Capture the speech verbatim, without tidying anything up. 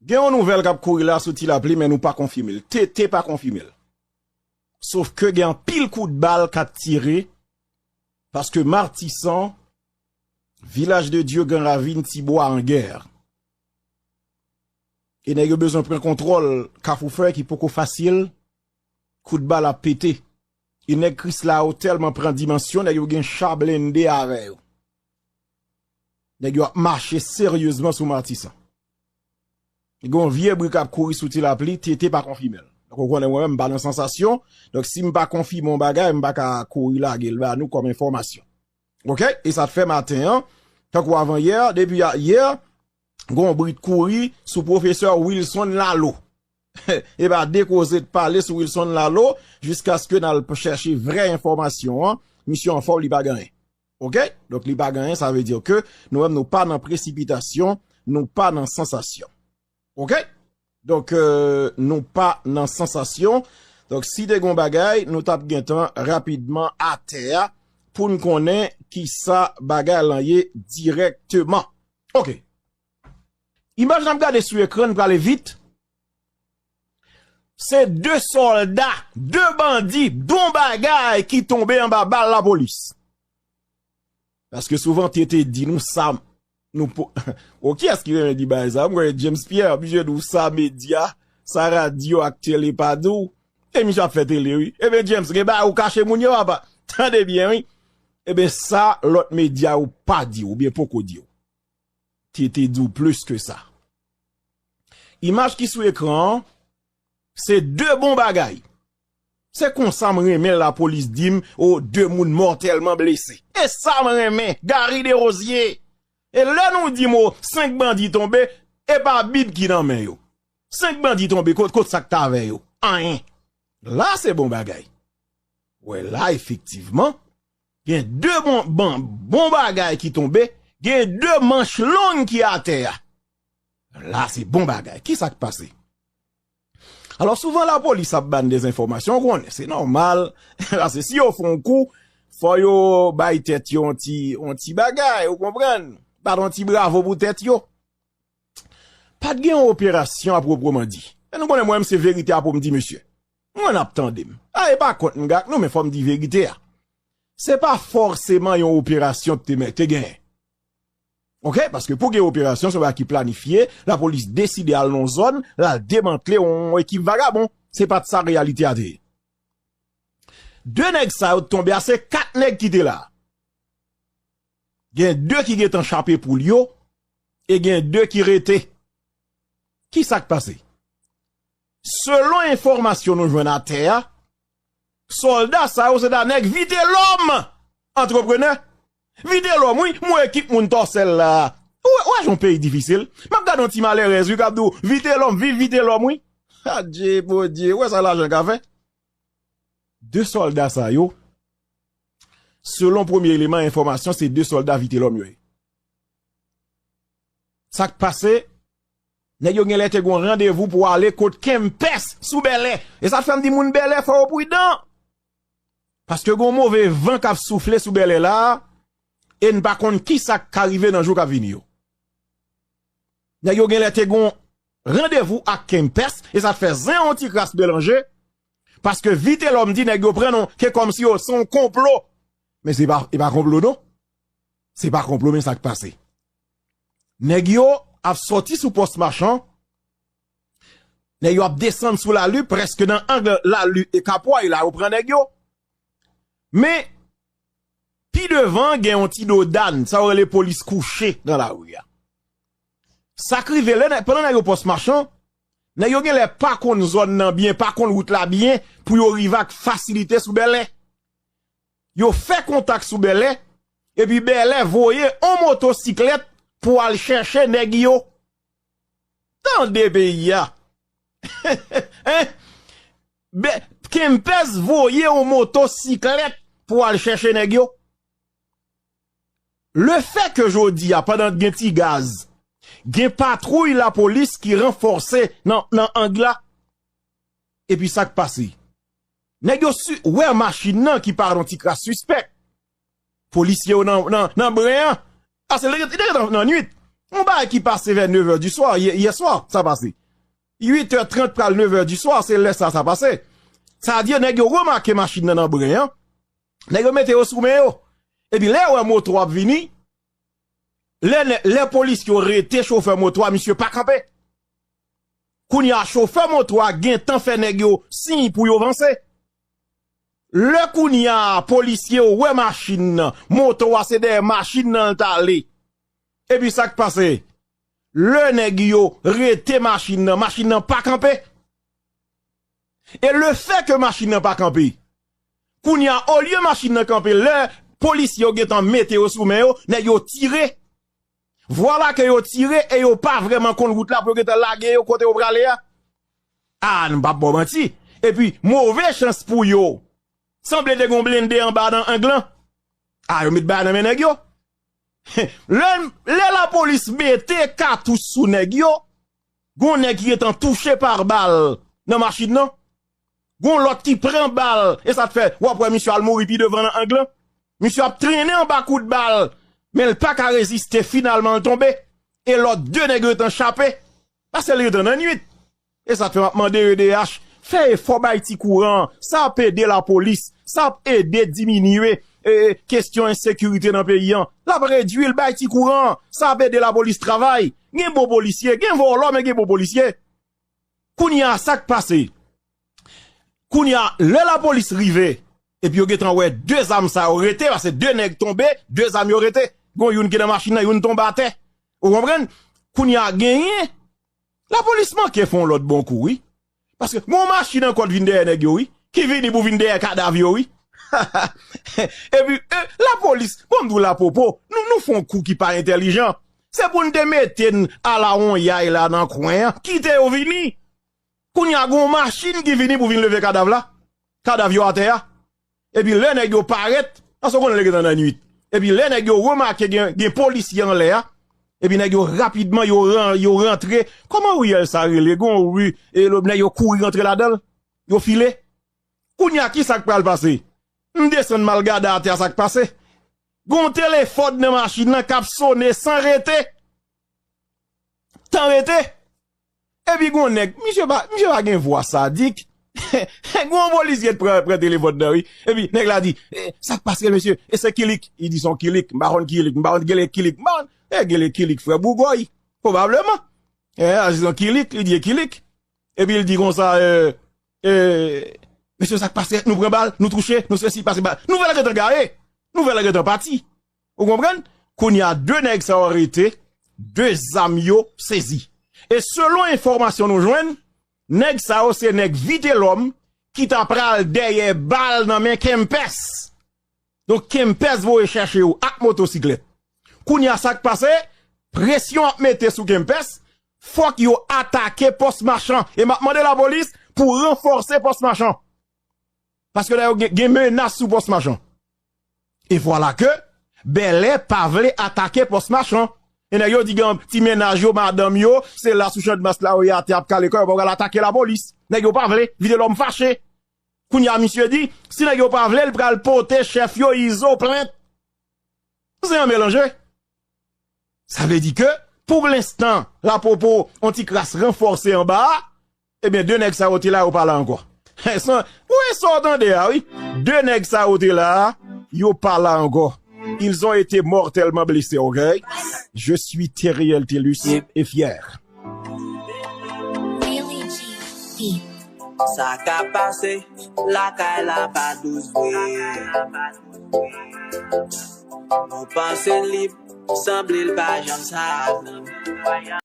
Gen yon nouvèl k ap kouri la sou Ti Lapli, men nou pa konfime l. T T pa konfime l. Sof ke gen anpil kout bal k ap tire, paske Matisan, Vilaj de Dye, Gran Ravin, Tibwa an gè. E nèg yo bezwen pran kontwòl Kafou Fè ki poko fasil, kout bal ap pete. E nèg Krisla yo tèlman pran dimansyon, nèg yo gen cha blende avè yo. Nèg yo ap mache seryezman sou Matisan. Gen yon vye bri k ap kouri sou Ti Lapli, T T pa konfime l. Donk, ou konnen mwen menm, m pa nan sansasyon. Donk, si m pa konfime yon bagay, m pa ka kouri lage l ba nou kòm enfòmasyon. Oke? E sa t fè maten an, tankou avan yè, depi a- yè, gen yon bri t kouri sou pwofesè Wilson Lalo. E pa de koze t pale sou Wilson Lalo, jiskaske n al chèche vrè enfòmasyon an, misye anfòm, li pa gen anyen. Oke? Donk, li pa gen anyen, sa vle di ke nou menm nou pa nan presipitasyon, nou pa nan sansasyon. Oke? Donk, euh, nou pa nan sansasyon. Donk, si te gen yon bagay, nou t ap gentan rapidman atè a pou n konnen kisa bagay lan ye dirèkteman. Oke. Imaj n ap gade sou ekran, n prale vit. Se de sòlda, de bandi, bon bagay ki tonbe anba bal lapolis. Paske souvan T T di nou sa, nou po, o, kiyès ki renmen di bagay sa? M kwè James Pierre oblije di w sa medya, sa radyo ak tele pa di w. E misye ap fè tele, wi. Ebyen, James, gen bagay ou kache moun yo, papa. Tande byen, wi. Ebyen, sa lòt medya yo pa di w, oubyen poko di w. T T di w plis ke sa. Imaj ki sou ekran an, se de bon bagay. Se konsa m renmen lapolis di m, o, de moun mòtèlman blese. E sa m renmen, Gary Desrosiers. E lè nou di m, o, senk bandi tonbe, e pa Bib ki nan men yo. Senk bandi tonbe, kot, kot sa k t avè yo? Anyen. La se bon bagay. Wè la, efektivman, gen de bon, bon, bon bagay ki tonbe, gen de manch long ki atè a. La se bon bagay. Kisa k pase? Alò, souvan lapolis ap ba n dezenfòmasyon, ou konnen, se nòmal. Paske si yo fè yon kou, fò yo bay tèt yo yon ti, yon ti bagay, ou konprann? Bat yon ti bravo pou tèt yo. Pa t gen yon operasyon a pwoprman di. E nou konnen mwen menm se verite a pou m di, mesye. Mwen ap tande m. A, e pa kont m gak nou, men fò m di verite a. Se pa fòseman yon operasyon te, te genyen. Oke? Paske pou gen operasyon, se yon bagay ki planifye, lapolis deside al nan yon zòn, l al demantle yon ekip vagabon. Se pa t sa reyalite a te ye. De nèg sa yo t tonbe a, se kat nèg ki te la. Gen de ki gentan chape poul yo, e gen de ki rete. Kisa k pase? Selon enfòmasyon nou jwenn atè a, sòlda sa yo se ta nèg Vitelòm, antreprenè. Vitelòm, wi, m wè ekip moun Tòsèl la. Ou wè, ou wè jan yon peyi difisil? M ap gade yon ti malerèz, wi, k ap di w, Vitelòm, viv Vitelòm, wi. Adje, Bondye, ou wè sa lajan ka fè? De sòlda sa yo, selon premye eleman enfòmasyon, se de sòlda Vitelòm yo ye. Sa k pase? Nèg yo genlè te gen yon randevou pou ale kot Kempès sou Bèlè. E sa fè m di moun Bèlè fò yo pridan. Paske gen yon move van k ap soufle sou Bèlè la, e n pa konn kisa k ka rive nan jou k ap vini yo. Nèg yo genlè te gen yon randevou ak Kempès, e sa t fè zen yon ti kras melanje, paske Vitelòm di nèg yo pran non, ke kòmsi yo se yon konplo. Men se pa, e pa konplo non. Se pa konplo, men sa k pase. Nèg yo ap sòti sou pòs Machan, nèg yo ap desann sou Lali, prèske nan ang Lali e Kapway la, yo pran nèg yo. Men, pi devan, gen yon ti dodàn, sa yo rele polis kouche nan lari a. Sa k rive lè, pandan nèg yo pòs Machan, nèg yo genlè pa konn zòn nan byen, pa konn wout la byen, pou yo rive ak fasilite sou Bèlè. Yo fè kontak sou Bèlè, epi Bèlè voye on motosiklèt pou al chèche nèg yo. Tande peyi a. Hein? Bè-, Kempès voye on motosiklèt pou al chèche nèg yo. Lefètke jodi a, pandan gen ti gaz, gen patwouy lapolis ki ranfòse nan, nan ang la, epi sa k pase? Nèg yo si-, wè machin nan ki parèt yon ti kras sispèk. Polisye yo nan, nan, nan bren an. Paske li te nan, nan nwit. Yon bagay ki pase vè nèf è di swa, yè, yè swa, sa pase. Uit è trant pral nèf è di swa, se lè sa, sa pase. Sa di, nèg yo remake machin nan nan bren an. Nèg yo mete yo sou men yo. Epi lè yo wè moto ap vini, lè, lè polis yo rete chofè moto a, misye pa kanpe. Kounye a, chofè moto a gentan fè nèg yo siy pou yo vanse. Lè kounye a, polisye yo wè machin nan, moto a se dèyè machin nan l t ale. Epi sa k pase? Lè nèg yo rete machin nan, machin nan pa kanpe. E le fè ke machin nan pa kanpe, kounye a, olye machin nan kanpe, lè polisye yo gentan mete yo sou men yo, nèg yo tire. Vwala ke yo tire e yo pa vrèman konn wout la pou yo gentan lage yo kote yo prale a. A, n p ap ba w manti. Epi, move chans pou yo. Sanble te gon blende anba nan ang lan. A, yo met bagay nan men nèg yo. Lè, lè lapolis mete katouch sou nèg yo, gon nèg ki gentan touche pa bal nan machin nan. Gon lòt ki pran bal, e sa t fè, w ap wè misye al mouri pi devan nan ang lan. Misye ap trennen anba kout bal, men l pa ka reziste, finalman l tonbe. E lòt de nèg yo gentan chape, paske l gentan nan nwit. E sa t fè m ap mande E D H, fè efò bay ti kouran, sa ap ede lapolis, sa ap ede diminye, e, kesyon ensekirite nan peyi an. L ap redui l, bay ti kouran, sa ap ede lapolis travay. Gen bon polisye, gen vòlò, men gen bon polisye. Kounye a, sa k pase? Kounye a, lè lapolis rive, epi yo gentan wè de zam sa yo rete, paske de nèg tonbe, de zam yo rete. Gon youn ki nan machin nan, youn tonbe atè. Ou konprann? Kounye a, genyen, lapolis manke fè yon lòt bon kou, wi. Paske gon machin ankò t vin dèyè nèg yo, wi. Ki vini pou vin dèyè kadav yo, wi. Epi, e, lapolis, bon, m di w lapopo, nou, nou fè yon kou ki pa entèlijan. Se pou n te mete n alawonyay la nan kwen an, kite yo vini. Kounye a, gon machin ki vini pou vin leve kadav la. Kadav yo atè a. Epi lè nèg yo parèt, paske w konnen lè gentan nan nwit. Epi lè nèg yo remake gen, gen polisye anlè a, epi nèg yo rapidman, yo ran-, yo rantre. Kòman riyèl sa rele? Gon ri, e lè nèg yo kouri rantre ladan l, yo file. Kounye a, ki sa k pral pase? M desann m al gade atè a sa k pase. Gon telefòn nan machin nan k ap sone san rete. Tan rete. Epi gon nèg, misye pa, misye pa gen vwa sadik. Gon polisye t pran, pran telefòn nan, wi. Epi nèg la di, "Eh, sa k pase, mesye? E se kilik?" Li di, "Se yon kilik." M pa konn kilik, m pa konn gele kilik, m pa konn, e gele kilik, frè bougòy. Pwobableman. E, a, se yon kilik, li di, "E kilik." Epi li di konsa, e, e, "Mesye, sa k pase? Nou pran bal, nou touche, nou sesi, pase bal." Nouvèl la gentan gaye. Nouvèl la gentan pati. Ou konprann? Kounye a, de nèg sa yo arete, de zam yo sezi. E selon enfòmasyon nou jwenn, nèg sa yo se nèg Vitelòm ki ta pral dèyè bal nan men Kempès. Donk, Kempès voye chèche yo ak motosiklèt. Kounye a, sa k pase? Presyon ap mete sou Kempès, fòk yo atake Pòs Machan. E m ap mande lapolis pou ranfòse Pòs Machan. Paske la yo gen, gen menas sou Pòs Machan. E vwala ke Bèlè pa vle atake Pòs Machan. E nèg yo di gen ti mennaj yo, madanm yo, se la sou Channmas la yo ye atè ap kale kò yo, pa pral atake lapolis. Nèg yo pa vle, Vitelòm fache. Kounye a misye di, si nèg yo pa vle, l pral pote chèf yo Izo plent. Ou se yon melanje. Sa vle di ke, pou lenstan, lapopo, on ti kras ranfòse anba a, ebyen, de nèg sa yo te la, yo pa la ankò. San, ou wè sa w tande a, wi. De nèg sa yo te la, yo pa la ankò. Ils ont été mortellement blessés, ok? Je suis Theriel Thelus et fier. Sa ka pase, lakay la pa dous vre. Nou panse lib, sanble l pa janm sa.